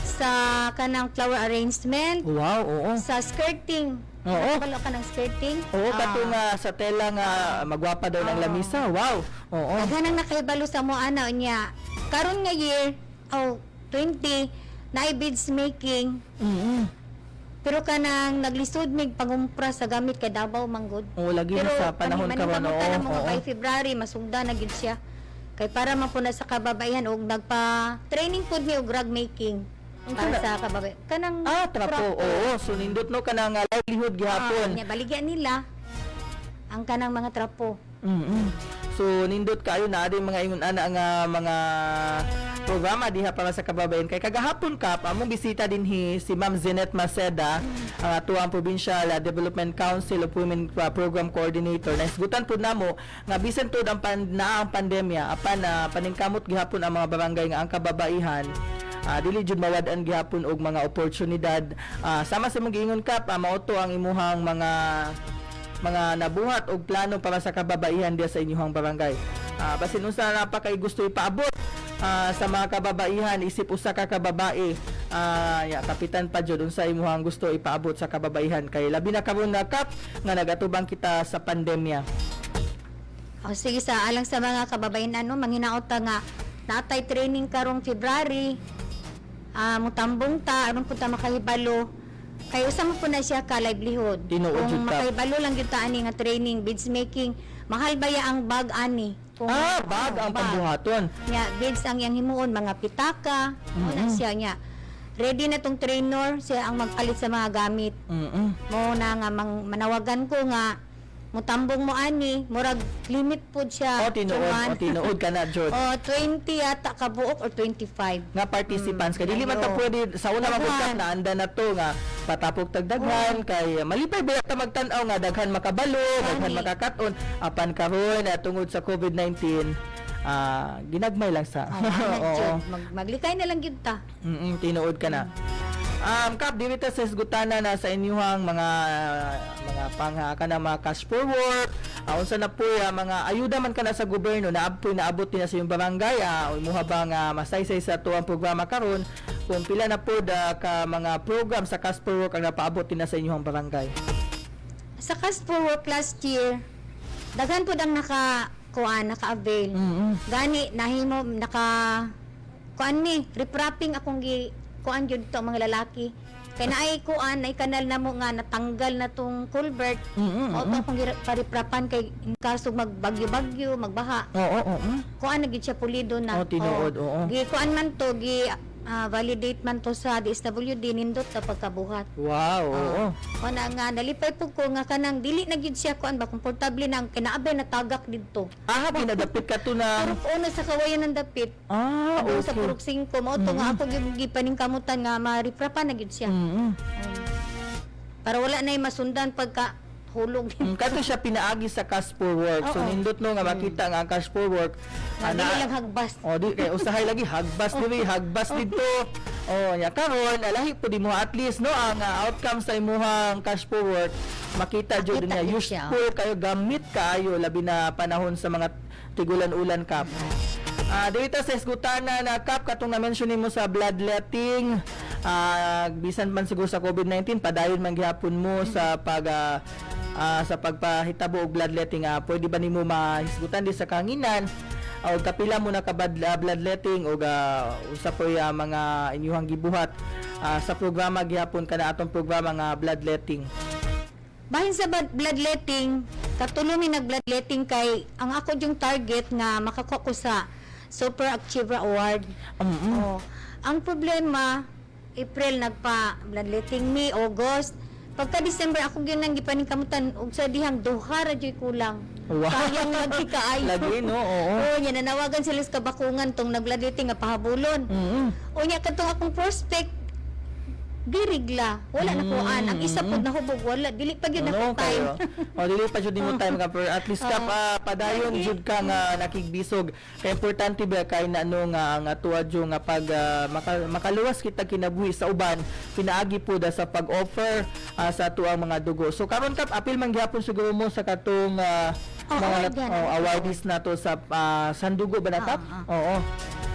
sa kanang flower arrangement, Wow, oo. sa skirting. Nakabalo ka ng skirting? Oo, kato nga sa tela nga magwapa daw ng lamisa. Wow. Oo. Daghan ang nakahibalo sa mo ana niya. Karon nga year, oh, 20 na beads making. Pero kanang naglisod mig pangumpra sa gamit kay Davao manggod. Oo, lagi na sa panahon karon, oo, oo, mga oo. kay February masugda na gyud siya. Kay para man po na sa kababaihan og nagpa training pud mi og rug making para sa kababaihan. Kanang Ah, trapo. Oo, so nindot no kanang livelihood gihapon. Nya baligya nila ang kanang mga trapo. So nindot kayo na ading mga ingon ana nga mga programa diha para sa kababayan kay kagahapon, Kap, among bisita dinhi si Ma'am Zenet Maceda, ang atuang Provincial Development Council of Women Program Coordinator. Nahisgutan pud namo nga bisan tuod ang pan, naa ang pandemya, apan paningkamot gihapon ang mga barangay nga ang kababaihan dili jud mawad-an gihapon og mga oportunidad. Sama sa mga giingon, Kap, mao to ang imuhang mga nabuhat og plano para sa kababaihan diya sa inyong barangay. Basin unsa na pa kay gusto ipaabot sa mga kababaihan isip usa ka kababae, ya, kapitan pa jud, unsa imuhang gusto ipaabot sa kababaihan kay labi na karon na, Kap, nga nagatubang kita sa pandemya? O sige, sa alang sa mga kababayan, ano, manghinaot ta nga naatay training karong February. Mutambong ta aron pud ta makahibalo. Kay usa man po na siya ka livelihood. Tinuod Kung jud ta. makahibalo lang gyud ta ani nga training beads making, mahal ba ya ang bag ani? Kung, Bag ang bag. pambuhaton. Nya beads ang iyang himuon, mga pitaka, mm na siya nya. Ready na tong trainer, siya ang magpalit sa mga gamit. Mo na nga manawagan ko nga mutambong mo ani, murag limit pod siya. O tinuod, Chuman. o tinuod ka na jud. O 20 yata kabuok or 25. Nga participants kay dili man ta Ayo. pwede sa una man pud Daghan. na anda na to nga patapok tag daghan kay malipay ba ta magtan-aw nga daghan makabalo, daghan Gani. makakat-on apan karon tungod sa COVID-19, ginagmay lang sa. Oh, ana Oo. jud. Maglikay na lang gyud ta. Tinuod ka na. Kap, dili ta sa hisgutana na sa inyuhang mga pangha ka na mga cash for work, unsa na po mga ayuda man kana sa gobyerno na apoy naabot din na sa iyong barangay, imuha ba nga masaysay sa tuang programa karon kung pila na pod ka mga program sa cash for work ang napaabot din na sa inyong barangay? Sa cash for work last year, daghan pud ang naka kuan, naka-avail. Gani nahimo naka kuan ni riprapping akong gi kuan jud to ang mga lalaki. Kay naay kuan, naay kanal na mo nga natanggal na tong culvert. Mao to akong pariprapan kay in kaso magbagyo-bagyo, magbaha. Oo, oo. Kuan na gyud siya, pulido na. Oh, tinuod, oo. Gi kuan man to, gi validate man to sa DSWD, nindot na pagkabuhat. Wow, oo. O na nga nalipay po ko nga kanang dili na gyud siya kuan ba, komportable na ang kinaabay na tagak didto. Ah, pinadapit ka to na. Purok 1 sa kawayan ng dapit. Doon sa Purok 5 mao to nga ako gyud gipaningkamutan nga mariprapan na gyud siya. Para wala na masundan pagka hulog. Kato siya pinaagi sa cash for work. So nindot no nga makita nga ang cash for work Nga dili lang hagbas. Oh, di kay usahay lagi hagbas diri, hagbas didto. Oh, nya karon alahi pud imo at least no ang outcome sa imuhang cash for work makita jud Makita niya jud siya, useful kayo, gamit kaayo labi na panahon sa mga tigulan-ulan, Kap. Dili ta sa esgutana na, Kap, katong na-mention nimo sa bloodletting, bisan man siguro sa COVID-19 padayon man gihapon mo sa pagpahitabo og bloodletting. Pwede ba nimo mahisgutan di sa kanginan o kapila mo na ka bloodletting og usa poy mga inyuhang gibuhat sa programa gihapon kana atong programa nga bloodletting? Bahin sa bloodletting, katulo mi nag-bloodletting kay ang ako yung target nga makakuha ko sa Super Achiever Award. Oh. Ang problema, April nagpa bloodletting mi, August. Pagka December ako gyud nang gipaningkamutan og sa dihang duha ra jud kulang. Sayang lagi kaayo. Lagi, no? Oo. Oo, nya nanawagan sila sa kabakungan tong nag-bloodletting nga pahabulon. Unya katong akong prospect girigla, wala na kuan. Ang isa pud nahubog, wala dili pa gyud Ano na time. kayo? O dili pa jud nimo time ka, pero at least ka pa padayon jud ka nga nakigbisog. Kay importante ba kay na ano nga ang atuwa jud nga pag makaluwas kita kinabuhi sa uban pinaagi po da sa pag-offer sa atuang mga dugo. So karon, Kap, apil man gihapon siguro mo sa katong Oh, mga award yan. oh, awardees nato sa Sandugo ba na, Kap? Oo.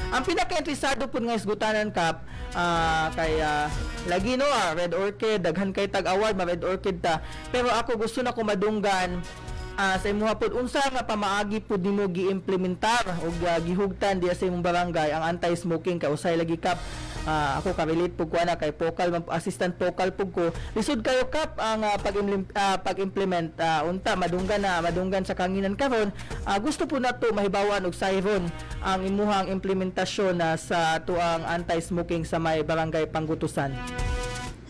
Ang pinaka-interesado po nga isgutanan, Kap, kay lagi no Red Orchid, daghan kay tag award, ma Red Orchid ta. Pero ako gusto na ko madunggan sa imuha pod unsa nga pamaagi pod nimo giimplementar og gihugtan diya sa imong barangay ang anti-smoking kay usay lagi, Kap, ako ka-relate pud ko ana kay focal assistant focal pud ko. Lisod kayo, Kap, ang pag-implement. Unta madunggan na madunggan sa kanginan karon. Gusto po nato mahibawan og sayron ang imuhang implementasyon na sa tuang anti-smoking sa may barangay Panggutusan.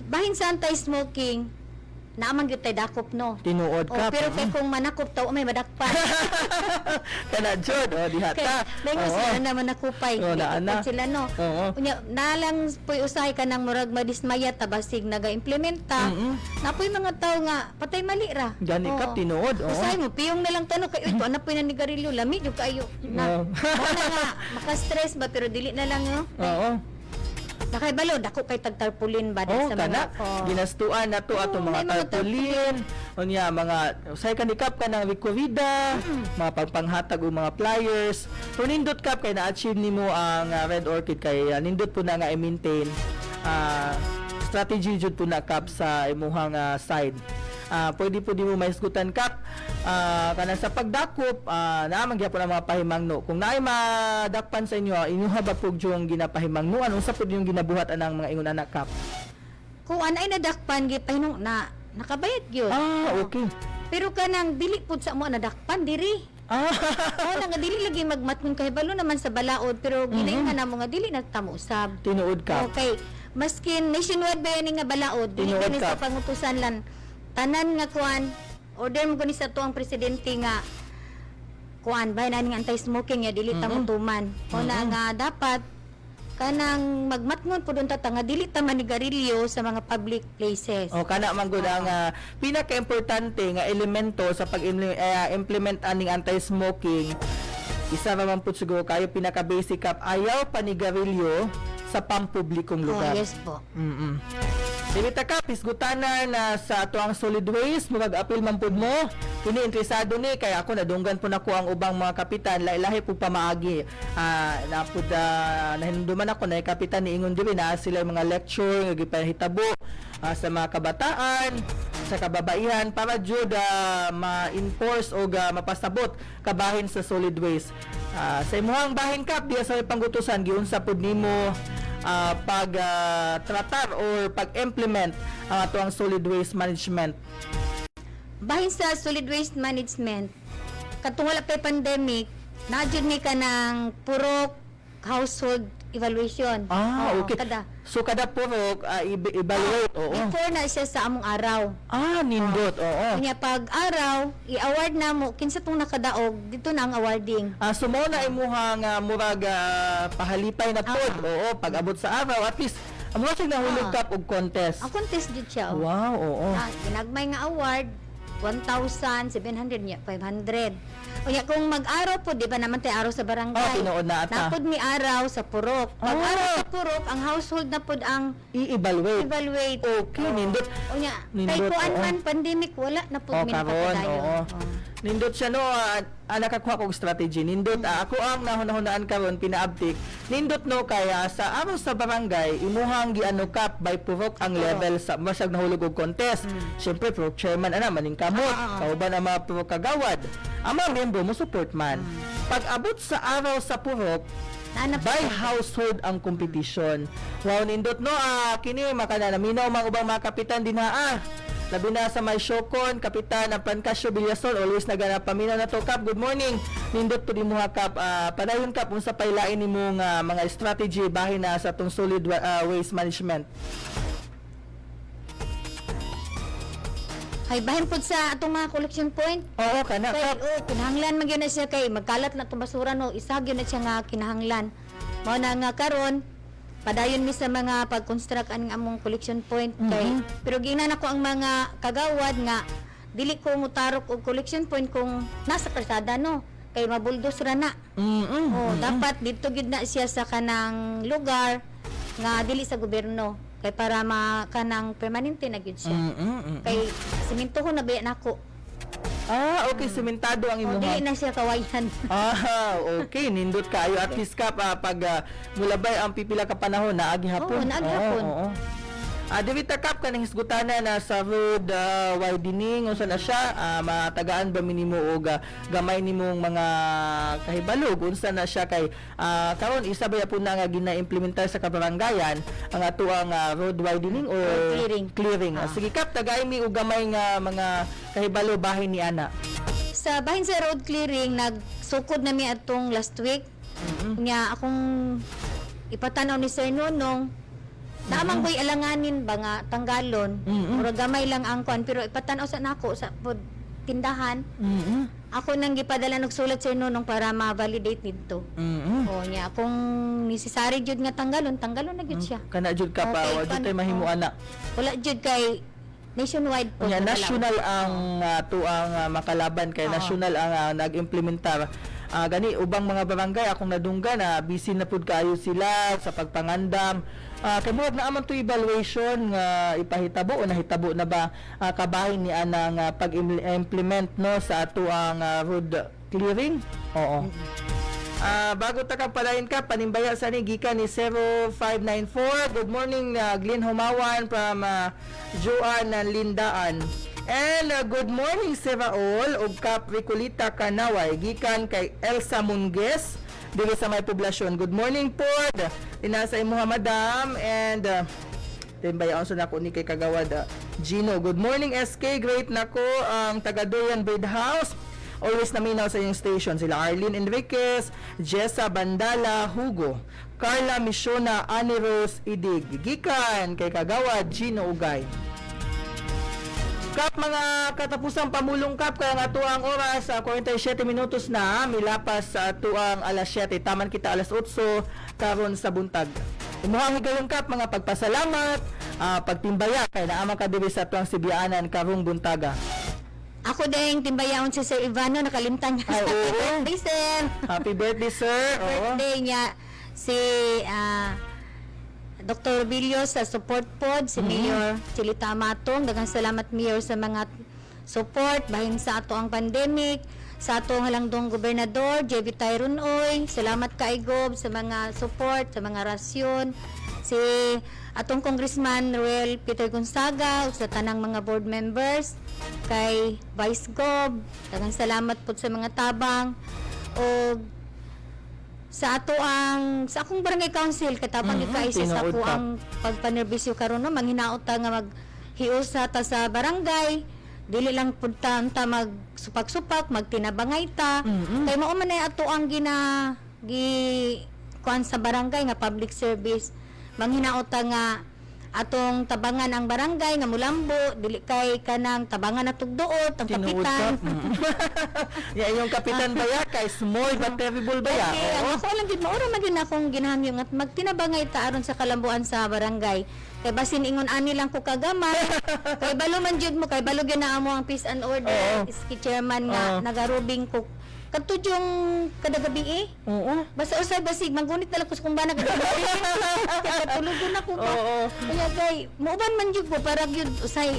Bahin sa anti-smoking, naamang gyud tay dakop no. Tinuod, Oh, Kap. pero kay kung manakop taw may madakpan. Kana jud oh diha Kay ta. may sila na manakupay. Oo, Dili naa na. pud sila no. Unya nalang puy usahay ka nang murag madismaya ta basig naga-implementa. Napoy mga tao nga patay mali ra. Gani, Oo. Kap, tinuod, oo. Usahay mo piyong na lang tano kay uy tuwa na puy na nigarilyo, lami jud kayo. Na. Oo. Mao na nga maka-stress ba pero dili na lang no. Nakaibalo dako kay tag tarpaulin ba Oh, sa kana mga oh. ginastuan na to atong Oo, mga may mga tarpaulin, unya mga usay ka ni, Kap, kanang rekorida, mga pagpanghatag og mga flyers. Pero nindot, Kap, kay na-achieve nimo ang Red Orchid kay nindot po na nga i-maintain strategy jud po na, Kap, sa imuhang side. Pwede po di mo mahisgutan, Kap. Kanang sa pagdakop, naa man gyapon ang mga pahimangno. Kung naay madakpan sa inyo, inyo ba pug yung ginapahimangnuan? Unsa pud yung ginabuhat anang mga ingon anak, Kap? Kung anay nadakpan gipahinong na nakabayad gyud. Ah, okay. Pero kanang dili pud sa mo nadakpan diri. Oo na nga dili lagi magmatngon kay balo naman sa balaod, pero ginaingan na mo nga dili na tamo usab. Tinuod, Kap. Okay. Maskin nationwide ba yan nga balaod, dili Tinuod ba ni ka. sa pangutusan lang tanan nga kuan order mo gani sa tuang presidente nga kuan ba na ning anti-smoking nga dili ta motuman. O na nga dapat kanang magmatngon pud unta ta nga dili ta manigarilyo sa mga public places. O kana man gud ang pinaka-importante nga elemento sa pag-implement aning anti-smoking. Isa ra man pud siguro kayo pinaka-basic, Kap, ayaw panigarilyo sa pampublikong Oh, lugar. yes po. Dili ta, Kap, hisgutanan na sa ato ang solid waste, murag apil man pud mo. Kini interesado ni kay ako nadunggan po nako ang ubang mga kapitan, lahi-lahi pud pamaagi. Na pud nahinumduman ako na kapitan ni ingon diri na sila yung mga lecture nga gipahitabo sa mga kabataan, sa kababaihan para jud ma-enforce o mapasabot kabahin sa solid waste. Sa imuhang bahin, Kap, diya sa panggutusan giunsa pud nimo pag tratar or pag-implement ang ato ang solid waste management? Bahin sa solid waste management, katong wala pa'y pandemic, naa jud mi kanang purok household evaluation. Oo, Ah, okay. Kada. So kada purok evaluate, oo. Before na siya sa among araw. Ah, nindot, oo. Unya pag araw, i-award na mo kinsa tong nakadaog, dito na ang awarding. So mo na imuhang murag pahalipay na pod. Oo, pag abot sa araw at least amo siya nahulog, Kap, og contest. Ang contest jud siya. Oh. Wow, oo. Ginagmay nga award 1,700 niya 500. Unya kung mag-araw po, di ba naman tayo araw sa barangay? Oh, tinuod na ata. Napod mi araw sa purok. Pag araw sa purok, ang household na pod ang I-evaluate. evaluate. Okay, nindot. Unya, kay Nindot, kuan oo. man pandemic wala na pod Oh, mi karon, napapadayon. oo. Oh. Nindot siya no, nakakuha kog strategy. Nindot, ako ang nahunahunaan karon pinaabtik. Nindot no kaya sa araw sa barangay imuhang giano, Kap, by purok ang level sa masag nahulog og contest. Syempre purok chairman ana maning kamot, kauban ang mga purok kagawad. Ang mga membro mo support man. Pag abot sa araw sa purok, Naana po. by household ang competition. Wow, nindot no, kini makana naminaw mga ubang mga kapitan din ha. Labi na sa may Shokon, Kapitan ang Pancasio Villasol, always nagana paminaw na to, Kap. Good morning. Nindot po nimo, Kap. Padayon, Kap, unsa pailain nimo nga mga strategy bahin na sa tong solid waste management? Hay bahin pod sa atong mga collection point. Oo, kana, Kay Kap. oh, kinahanglan man gyud na siya kay magkalat na itong basura no, isa gyud na siya nga kinahanglan. Mao na nga karon padayon mi sa mga pag-construct aning among collection point kay pero giingnan ako ang mga kagawad nga dili ko mutarok og collection point kung nasa kalsada no kay mabuldos ra na. Oh, dapat dito gyud na siya sa kanang lugar nga dili sa gobyerno kay para ma kanang permanente na gyud siya. Kay simintohon na ba nako. Ah, okay, sementado ang Oh, imuha. dili na siya kawayan. Ah, okay, nindot kayo. At least, Kap, pag mulabay ang pipila ka panahon, naagi hapon. Oo, naagi hapon. Oo, oo. Diri ta, Kap, kaning hisgutana na sa road widening unsa na siya, matagaan ba minimo og gamay nimong mga kahibalog unsa na siya kay karon isa ba po na nga gina-implementar sa kabarangayan ang atuang road widening o Road clearing. Clearing. Sige, Kap, tagay mi og gamay nga mga kahibalo bahin ni ana. Sa bahin sa road clearing, nagsukod na mi atong last week. Nya akong ipatanaw ni Sir Nonong, naamang ko'y alanganin ba nga tanggalon. Murag gamay lang ang kuan pero ipatanaw sa nako sa pod tindahan. Ako nang gipadala og sulat Sir Nonong para ma-validate nidto. O nya kung necessary jud nga tanggalon, tanggalon na gyud siya. Kana jud ka pa, wa jud kuan- tay mahimo oh. ana. Wala jud kay nationwide po. Nya nga national ang tuang makalaban kay national ang nag-implementar. Gani ubang mga barangay akong nadunggan na busy na pud kaayo sila sa pagpangandam. Kay murag naa man to evaluation nga ipahitabo o nahitabo na ba kabahin ni anang pag-implement no sa atuang road clearing? Oo. Bago ta ka palain ka, panimbaya sa ni gikan ni 0594. Good morning, Glenn Humawan from Joan ng Lindaan. And good morning, Sir Raul ug Kap Ricolita Kanaway, gikan kay Elsa Mungues diri sa may poblasyon. Good morning pod. Dinasa imuha, madam, and timbayaon sa nako ni kay Kagawad Gino. Good morning, SK. Great nako ang taga Durian Breed House. Always naminaw sa inyong station sila Arlene Enriquez, Jessa Bandala, Hugo, Carla Misiona, Annie Rose Idig. Gikan kay Kagawad Gino Ugay. Kap, mga katapusang pamulong, Kap, kaya nga atuang oras sa 47 minutos na milapas sa atuang alas 7, taman kita alas 8 karon sa buntag. Imuhang higayon, Kap, mga pagpasalamat, pagtimbaya kay naa man ka diri sa atuang Sibianan karong buntaga. Ako din, timbayaon si Sir Ivano, nakalimtan niya Ay, sa oo. birthday, sir. Happy birthday, sir. Oo. Birthday niya si Dr. Villo sa support pod, si Mayor Chilita Amatong. Daghang salamat, Mayor, sa mga support bahin sa ato ang pandemic, sa atong halangdong gobernador JB Tyron Oy. Salamat kay Gob sa mga support, sa mga rasyon, si atong Congressman Ruel Peter Gonzaga ug sa tanang mga board members, kay Vice Gob, daghang salamat pod sa mga tabang, o sa ato ang sa akong barangay council katapang mm sa Tinuod ako ka. ang pagpanerbisyo karon, no, manghinaot ta nga maghiusa ta sa barangay, dili lang pud ta unta magsupak-supak, magtinabangay ta, kay mao man ay ato ang gina gi kuan sa barangay nga public service. Manghinaot ta nga atong tabangan ang barangay nga mulambo, dili kay kanang tabangan na tugduot ang Tinuod kapitan. ka. Ya, yung kapitan ba ya kay small but terrible ba ya? Okay, ang ako lang gid maura man gyud akong ginahangyo nga magtinabangay ta aron sa kalambuan sa barangay. Kay basin ingon ani lang ko kagamay. Kay balo man jud mo, kay balo gyud na amo ang peace and order iski chairman nga nagarubing ko kadto yung kada gabi eh. Basta usay basig manggunit na lang ko sa kumbana kay katulogon ako ba. Kaya kay muuban man jud ko para gyud usay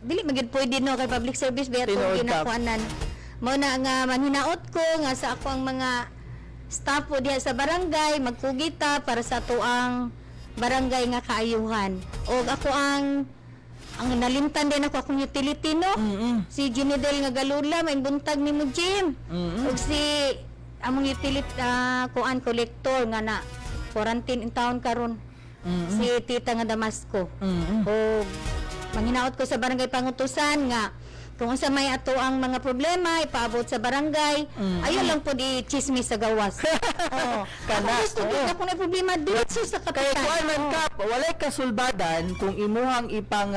dili man gyud pwede, no, kay public service ba atong Tinuod ka. ginakuanan. Mao na nga manghinaot ko nga sa ako ang mga staff po diha sa barangay magkugita para sa atuang barangay nga kaayuhan. Og ako ang nalimtan din ako akong utility, no. Si Jinidel nga Galula, may buntag nimo, Jim. Ug si among utility kuan collector nga na quarantine in town karon. Si Tita nga Damasco. Og manghinaot ko sa barangay Pangutusan nga kung unsa may ato ang mga problema ipaabot sa barangay, ayaw lang po di chismis sa gawas. Oo. Kana, Ako gusto oo. gyud ako na problema diretso sa Kaya kapitan. kuan man Oo. kap, walay kasulbadan kung imuhang ipang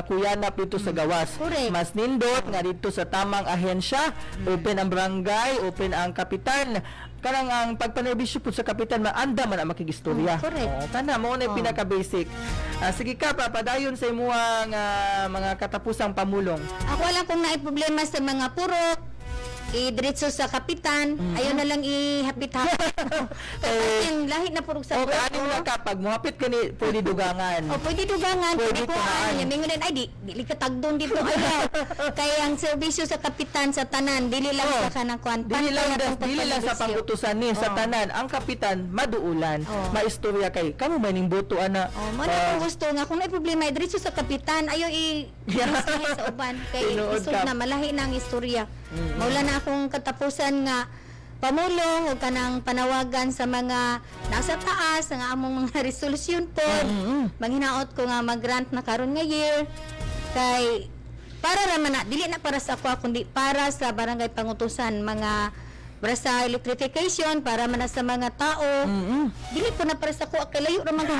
kuyanap dito sa gawas. Correct. Mas nindot nga dito sa tamang ahensya, open ang barangay, open ang kapitan. Kanang ang pagpanerbisyo pud sa kapitan maanda man ang makigistorya. Correct. Oo, kana mao na yung pinaka basic. Sige ka pa padayon sa imuhang mga katapusang pamulong. Ako lang kung naay problema sa mga purok, idiretso sa kapitan, ayaw na lang ihapit-hapit. Kay yung lahi na purok sa O purok. ani mo lang ka pag muhapit kani pwede dugangan. O pwede dugangan, Pwede pwede kuhaan. kuhaan. Niya, mingon ay di, dili ka tagdon dito ayaw. Kay ang serbisyo sa kapitan sa tanan, dili lang Oh. sa kanang kuan. Dili lang Pantay atong dili lang sa pagpanerbisyo. pangutusan ni sa tanan ang kapitan maduulan, maistorya kay kamo may ning boto ana. Oh, mo na akong gusto nga kung may problema diretso sa kapitan, ayo i Yeah. sa uban kay Tinuod isod ka. na malahi na ang istorya. Maula na akong katapusan nga pamulong o kanang panawagan sa mga nasa taas nga among mga resolusyon po. Manghinaot ko nga mag-grant na karon nga year kay para ra man na dili na para sa ako kundi para sa barangay Pangutusan, mga para sa electrification, para man na sa mga tao. Dili po na para sa ako kay layo ra man ko.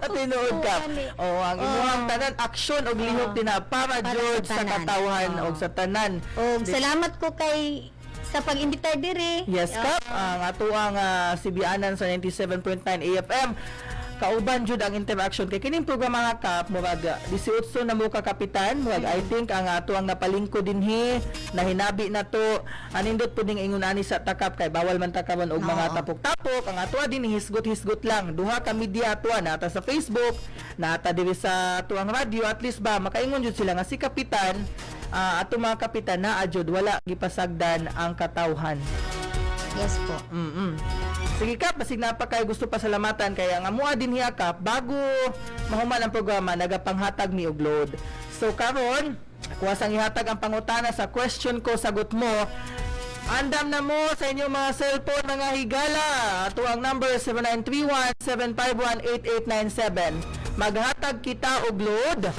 Tinuod ka. Oo, Oh, ang imuhang tanan aksyon og lihok din na para Para jud sa sa tanan. katawhan og sa tanan. Og salamat ko kay sa pag-imbitar diri. Yes, Kap, ang atuang sibianan sa 97.9 AFM. Kauban jud ang interaction kay kining programa nga, Kap, murag 18 na mo ka kapitan, murag I think ang ato ang napalingko dinhi nahinabi na to, anindot pud ning ingon ani sa takap kay bawal man takawan og mga tapok-tapok. Ang ato din hisgot-hisgot lang duha ka media ato nata sa Facebook, nata diri sa atuang radio, at least ba makaingon jud sila nga si kapitan, ato mga kapitan na jud wala gipasagdan ang katawhan. Yes po. Sige Kap, basig na pa kayo gusto pasalamatan kaya nga mua din hiya, Kap, bago mahuman ang programa nagapanghatag mi og load. So karon Kuha sang ihatag ang pangutana sa question ko, sagot mo. Andam na mo sa inyong mga cellphone, mga higala. Ato ang number 7931-751-8897. Maghatag kita og load.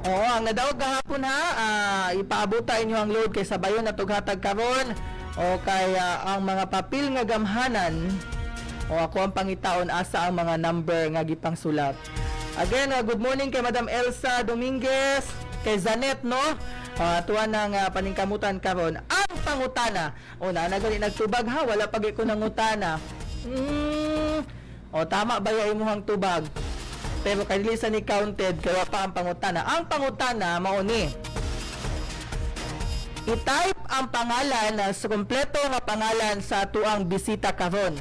Oo, ang nadaog gahapon ha, ipaabota inyo ang load kay sabayon na hatag karon o kay ang mga papel nga gamhanan o ako ang pangitaon asa ang mga number nga gipangsulat. Again, good morning kay Madam Elsa Dominguez, kay Zanet, no? Tuwa ng paningkamutan karon. Ang pangutana. O na gani nagtubag ha, wala pa ko nangutana. O tama ba ya imuhang tubag? Pero kay dili sa ni counted kaya pa ang pangutana. Ang pangutana mao ni: I-type ang pangalan sa kompleto nga pangalan sa tuang bisita karon.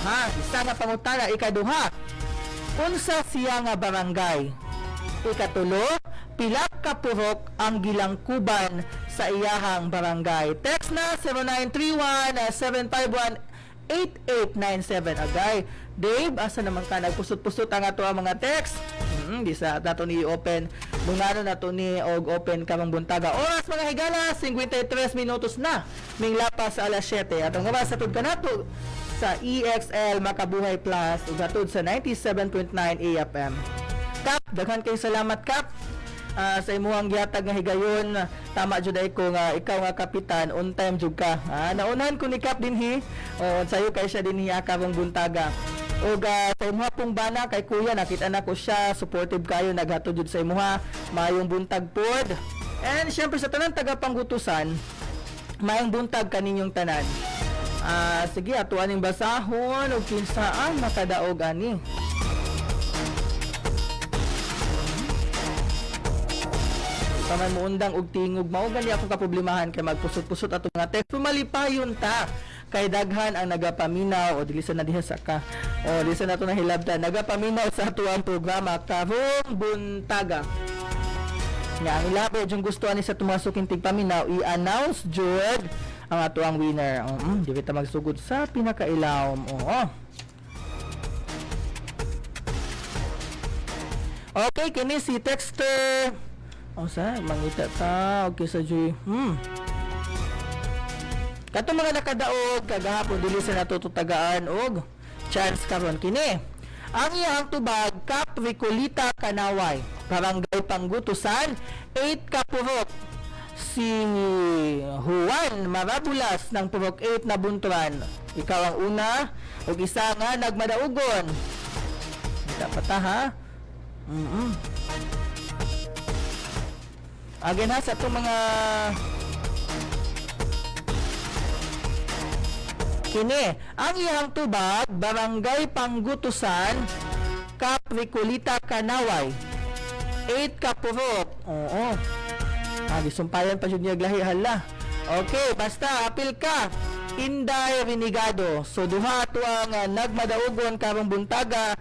Ha, isa nga pangutana. Ikaduha, unsa siya nga barangay? Ikatulo, pila ka purok ang gilangkuban sa iyahang barangay? Text na 0931 751 8897. Agay, Dave, asa naman ka nagpusot-pusot ang ato ang mga text? Di sa nato ni open. Bungano na to ni og open karong buntaga. Oras, mga higala, 53 minutos na. Minglapas sa alas 7. Atong oras sa kanato sa EXL Makabuhay Plus ug hatod sa 97.9 AFM. Kap, daghan kay salamat, Kap. Sa imuhang gihatag nga higayon, tama jud ay ko nga ikaw nga kapitan, on time jud ka. Naunahan ko ni Kap dinhi. O sayo kay siya dinhi karong buntaga. Ug sa imuha pong bana kay kuya, nakita na ko siya, supportive kayo, naghatod jud sa imuha. Maayong buntag pod. And syempre sa tanan taga Panggutusan, maayong buntag kaninyong tanan. Sige, ato aning basahon ug kinsa ang makadaog ani. Paman mo undang og tingog, mao gani akong kaproblemahan kay magpusot-pusot ato mga text. Malipayon ta kay daghan ang nagapaminaw o dili sa na diha sa ka. O dili sa nato nahilabtan, nagapaminaw sa ato ang programa karong buntaga. Nga ang ilabi yung gusto ani sa tumasuking tigpaminaw, i-announce jud ang ato ang winner. Di kita magsugod sa pinakailawom. Oo. Okay, kini si texter. O sa mangita ta, okay sa Joy. Katong mga nakadaog kagahapon, dili sa natututagaan og chance karon kini. Ang iyang tubag, Cap Ricolita Kanaway, Barangay Panggutusan, 8 ka purok. Si Juan Marabulas ng Purok 8 na Bunturan. Ikaw ang una ug isa nga nagmadaugon. Dapat ta ha. Again ha, sa itong mga kini, ang iyang tubag, Barangay Panggutusan, Cap Ricolita Kanaway, 8 ka purok. Oo. Gisumpayan pa jud niya lahi, hala. Okay, basta apil ka. Inday Renegado. So duha ato ang nagmadaugon karong buntaga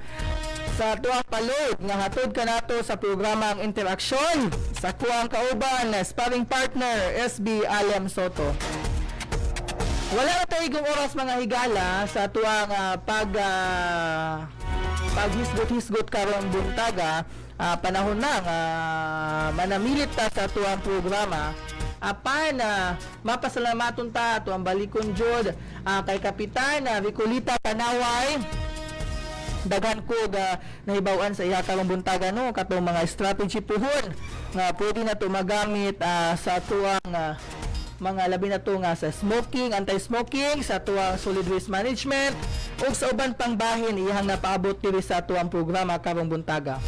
sa tuang palod nga hatod kanato sa programang Interaksyon sa kuang kauban sparring partner SB Alem Soto. Wala na tayo igong oras, mga higala, sa tuang paghisgot-hisgot karong buntaga. Panahon na nga manamilit ta sa tuang programa. Apan mapasalamaton ta tuang balikon jud kay Kapitan Ricolita Kanaway. Daghan ko ga nahibaw-an sa iya karong buntaga, no, katong mga strategy puhon nga pwede na to magamit sa tuang mga labi na to nga sa smoking, anti-smoking, sa tuang solid waste management ug sa uban pang bahin iyang napaabot diri sa tuang programa karong buntaga.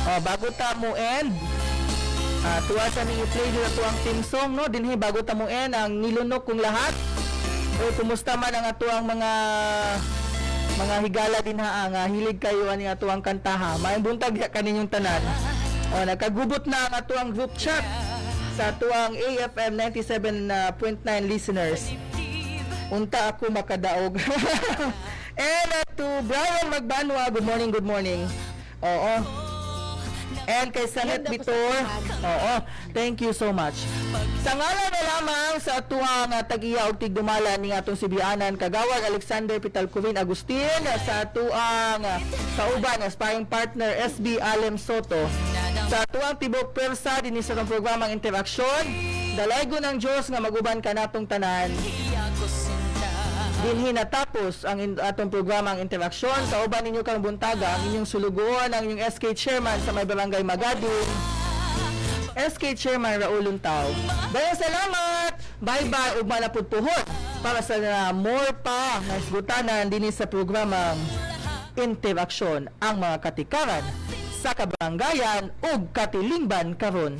Oh, bago ta mo end, tuwa sa ni i-play dito tuang theme song, no, dinhi bago ta mo end ang nilunok kong lahat. O kumusta man ang atuang mga higala din ha, nga hilig kayo ani atuang kantaha. Maayong buntag diha kaninyong tanan. O nagkagubot na ang atuang group chat sa atuang AFM 97.9 listeners. Unta ako makadaog. And to Brian Magbanwa, good morning, good morning. Oo. And kay Sanet Bitor. Oo, thank you so much. Sa ngalan na lamang sa atuang tag-iya og tigdumala ni atong sibianan, Kagawad Alexander Pitalcovin Agustin, sa atuang kauban, sparring partner SB Alem Soto, sa atuang tibok persa dinhi sa atong programang Interaksyon, dalaygon ng Dios nga maguban kanatong tanan. Dinhi natapos ang atong programang Interaksyon. Kauban ninyo karong buntaga ang inyong sulugoon, ang inyong SK Chairman sa may Barangay Magading, SK Chairman Raul Luntao. Daghang salamat! Bye-bye, ugma na pud puhon para sa more pa nga isgutanan dinhi sa programang Interaksyon, ang mga katikaran sa kabaranggayan ug katilingban karon.